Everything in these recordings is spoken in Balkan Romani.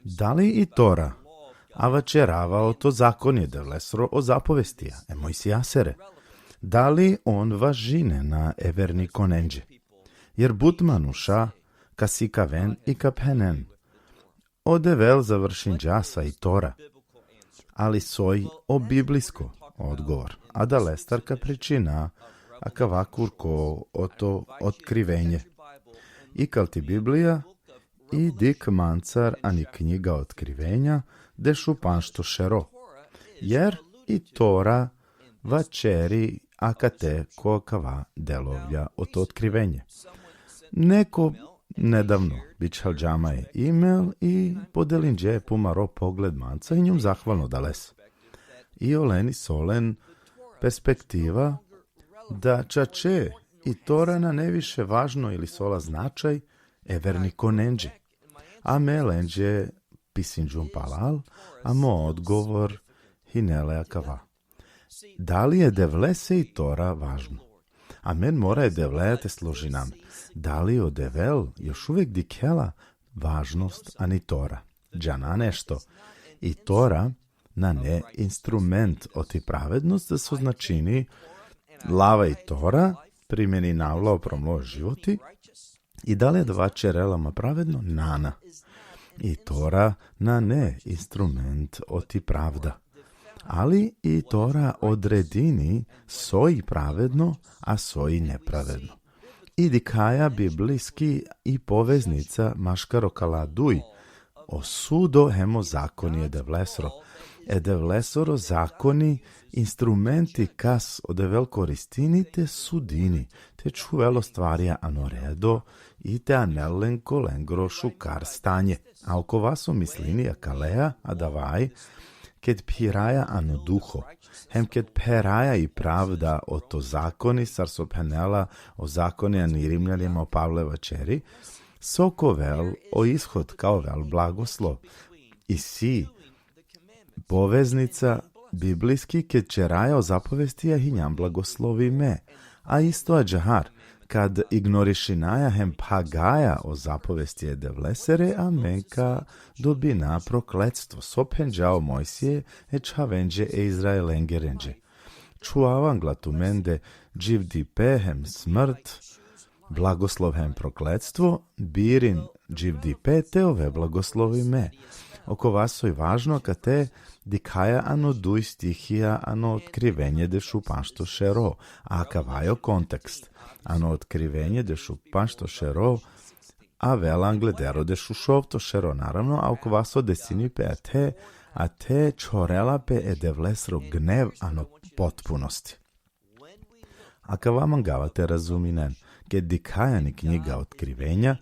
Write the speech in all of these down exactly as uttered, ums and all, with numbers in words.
Dali i Tora, a vaćerava oto zakoni e Devlesoro, o zapovestija e Mojsijasere, dali on važinena e vernikonenđe? Jer but manuša ka sikaven i ka phenen: O Devel završinđa sa i Tora. Ali soj o biblijsko odgovor? Adalestar ka pričina akava kurko oto Otkrivenje. Ikal ti Biblija i dikh mancar ani knjiga Otkrivenja, dešupanšto šero. Jer i Tora vaćeri akate ko akava delovlja oto Otkrivenje. Neko nedavno bičhalđa ma e e-mail i podelinđe pumaro pogled manca i injum zahvalno adales. I olen isi olen perspektiva da čače i Tora nane više važno ili isi ola značaj e vernikonenđe. A me lenđe pisinđum palal, a mo odgovor hine le akava: Dali e Devlese i Tora važno? Amen mora e Devlea te složina amen. Dali o Devel još uvek dikhela važnost ani Tora? Džana nešto. I Tora nane instrument oti pravednost, so značini lava i Tora, primeninava la upro mlo životi, i dali adava ćerela ma pravedno? Nana. I Tora nane instrument oti pravda. Ali i Tora odredini soj pravedno, a soj nepravedno. I dikhaja biblijski i poveznica maškar okala duj, o sudo hem o zakoni e Devlesoro. E Devlesoro zakoni instrumenti kas o Devel koristini te sudini, te čhuvel o stvarja ano redo i te anel len ko lengoro šukar stanje. A okova so mislini akalea, adava i, ked phiraja ano duho, hem ked pheraja i pravda oto zakoni, sar so phenela o zakoni ani Rimljanima o Pavle vaćeri, so ka ovel o ishod, ka ovel blagoslov. Isi poveznica biblijski, ked ćeraja o zapovestija hinjam blagoslovime. A isto ađahar, kad ignorišinaja hem phagaja o zapovesti e Devlesere, amen ka dobina prokletstvo, so phenđa o Mojsije e čhavenđe e Izraelengerenđe: Čhuvav angla tumende dživdipe hem smrt, blagoslov hem prokletstvo, birin dživdipe te ove blagoslovime. Okova soj važno, akate dikhaja ano duj stihija ano Otkrivenje dešupanšto šero, a akava i o kontekst. Ano Otkrivenje dešupanšto šero, avela angleder o dešušovto šero, naravno, a okova so desini pe ate, ate čhorela pe e Devlesoro gnev ano potpunosti. Akava mangava te razuminen, ked dikhaja ani knjiga Otkrivenja,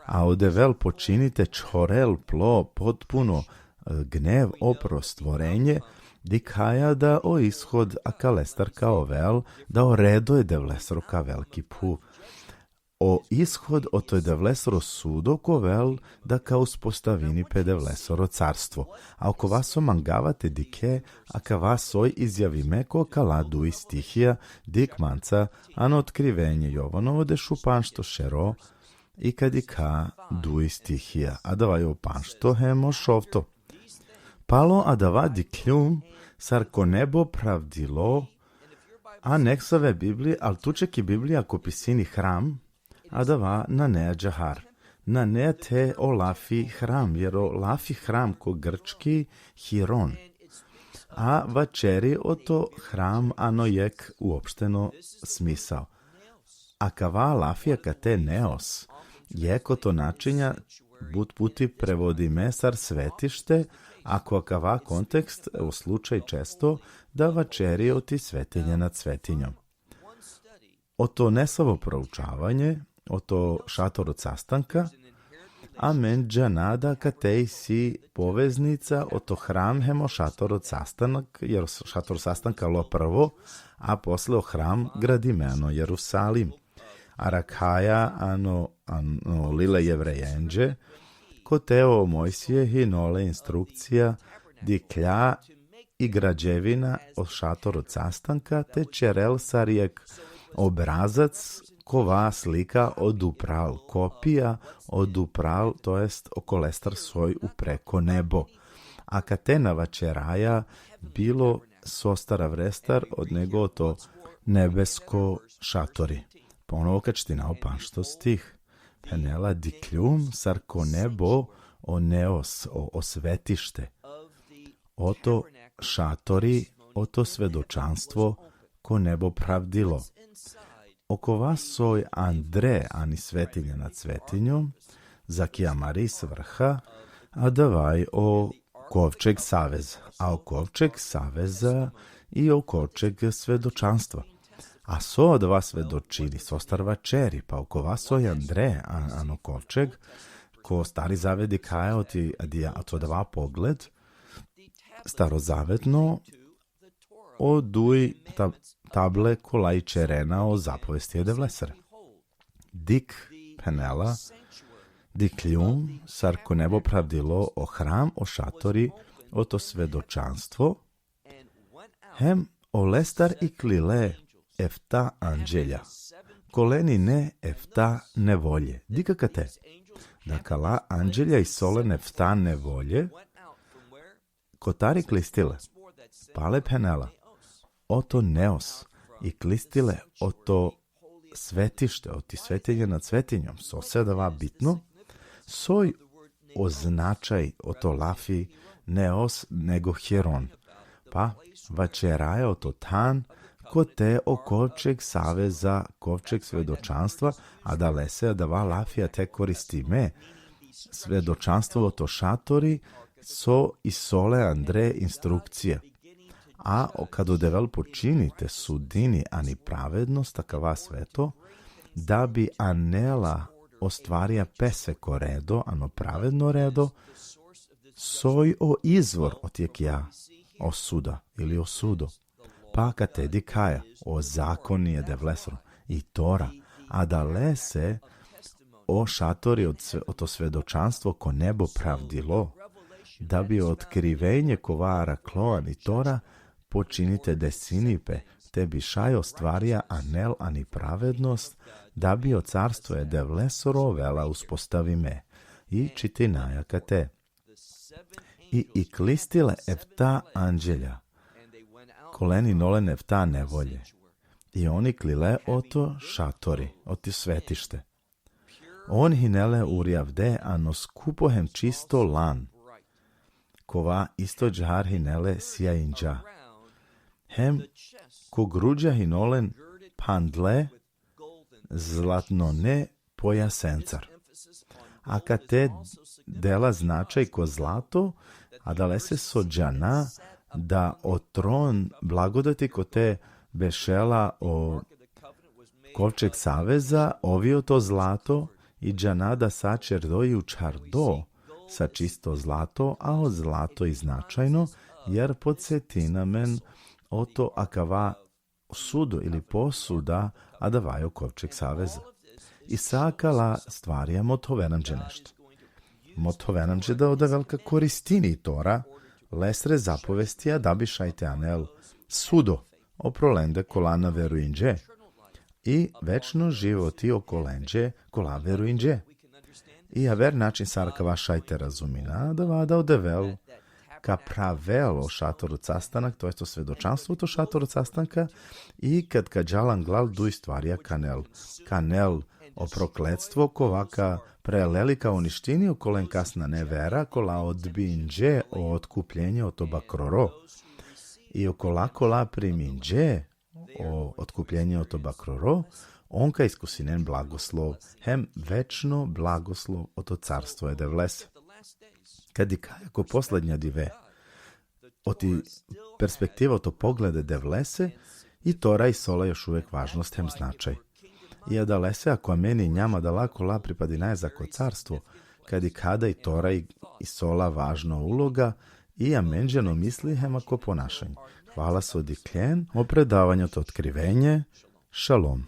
a o Devel počini te čhorel plo potpuno, e, gnev upro stvorenje, dikhaja da o ishod akalestar ka ovel, da o redo e Devlesoro ka ovel ki phuv. O ishod oto e Devlesoro sudo ka ovel da ka uspostavini pe Devlesoro carstvo. A okova so mangava te dikhe, akava soj izjavime ko akala duj stihija, dikh manca ano Otkrivenje Jovanovo dešupanšto šero, i ka dikha duj stihija, adava i o panšto hem o šovto. Palo adava dikhljum sar ko nebo phravdilo, a neksave Biblija, al tuće ki Biblija ako pisini hram, adava nane ađahar. Nane te o lafi hram, jer o lafi hram ko grčki hiron. A vaćeri oto hram ano jekh uopšteno smisao. Akava lafi akate neos, jekh oto načinja but puti prevodime sar svetište, a ko akava kontekst, o slučaj često, da vaćeri oti svetinja nad svetinjom. Oto nesavo proučavanje, oto šator od sastanka, amen džana da akate isi poveznica oto hram hem o šator od sastanak, jer o šator sastanka alo prvo, a posle o hram gradime ano Jerusalim. Arakhaja ano, ano lila Jevrejenđe, kote o Mojsije hine le instrukcija, dikhlja i građevina o šator od sastanka, te ćerel sar jekh obrazac kova slika odupral, kopija odupral, to jest okolestar soj upre ko nebo. A kate na vaćeraja bilo sostar avrestar od nego oto nebesko šatori. Ponovo ka čitina o pandžto stih. Phenela: Dikhljum sar ko nebo o neos, o, o svetište, oto šatori, oto svedočanstvo ko nebo pravdilo. Okova soj andre ani svetinja nad svetinjom, zaki amari svrha, adavaj o kovčeg saveza, a o kovčeg saveza i o kovčeg svedočanstva. A so adava svedočini, sostar vaćeri, pa okova soj andre, a-, ano kovčeg, ko Stari zavet dikhaja oti, adija, oto adava pogled, starozavetno, o duj ta-, table kola ićerena o zapovesti e Devlesere. Dikh, phenela, dikhljum sar ko nebo pravdilo o hram, o šatori, oto svedočanstvo, hem olestar iklile efta anđelja, kolen ine efta nevolje. Dikh akate. Da kala anđelja isolen efta nevolje, kotar iklistile? Pale phenela: Oto neos, iklistile oto svetište, oti svetinja nad svetinjom. Sose adava bitno? Soj o značaj oto lafi neos nego hieron? Pa vaćeraja oto than kote o kovčeg saveza, kovčeg svedočanstva, adalese adava lafi ate koristime, svedočanstvo oto šatori, so isole andre instrukcija. A o, kad o Devel počini te sudini ani pravednost, akava sveto, da bi anela o stvarja pese ko redo, ano pravedno redo, soj o izvor oti akaja osuda ili o sudo. Pa kate dikhaja, o zakoni e Devlesoro, i Tora, adalese o šatori od sve-, oto svedočanstvo ko nebo pravdilo, da bi otkrivenje kova araklo ani Tora počini te desini pe, te bi šaj o stvarja anel ani pravednost, da bi o carstvo e Devlesoro ovela uspostavime. I čitinaja kate: I iklistile efta anđelja, kolen inolen efta nevolje. I on iklile oto šatori, oti svetište. On hinele uri avde ano skupo hem čisto lan, kova isto džar hinele sijajinđa. Hem ko grudja hinolen phandle zlatnone pojasencar. Akate dela značaj ko zlato, adalese so džana da o tron blagodati kote bešela o kovčeg saveza, ovi oto zlato, i džana da sa čerdo i učhardo sa čisto zlato, a o zlato i značajno, jer podsetina amen oto akava sudo ili posuda, adava i o kovčeg saveza. I sa akala stvarja mothoven amenđe nešto. Mothoven amenđe da o Devel ka koristini i Tora, lesre zapovestija, da bi šaj te anel sudo opro lende kola na verujinđe, i večno životi okolenđe kola verujinđe. I aver način sar akava šaj te razumina, adava da o Devel ka phravel o šator od sastanak, to jest o svedočanstvo oto šator od sastanka, i kad ka džal anglal, duj stvarja ka anel. Ka anel o prokletstvo, kova ka prelel i ka uništini okolen kas nane vera, kola odbinđe o otkupljenje oto bakroro. I okola kola priminđe o otkupljenje oto bakroro, on ka iskusinen blagoslov, hem večno blagoslov oto carstvo e Devlese. Kad dikhaja ko poslednja dive, oti perspektiva, oto pogled e Devlese, i Tora isola još uvek važnost hem značaj. I adalese, ako amen injam adala kola pripadinaja zako carstvo, kad dikha da i Tora i-, isola važno uloga, i amenđe ano misli hem ako ponašanje. Hvala so dikhlen o predavanje oto Otkrivenje. Šalom.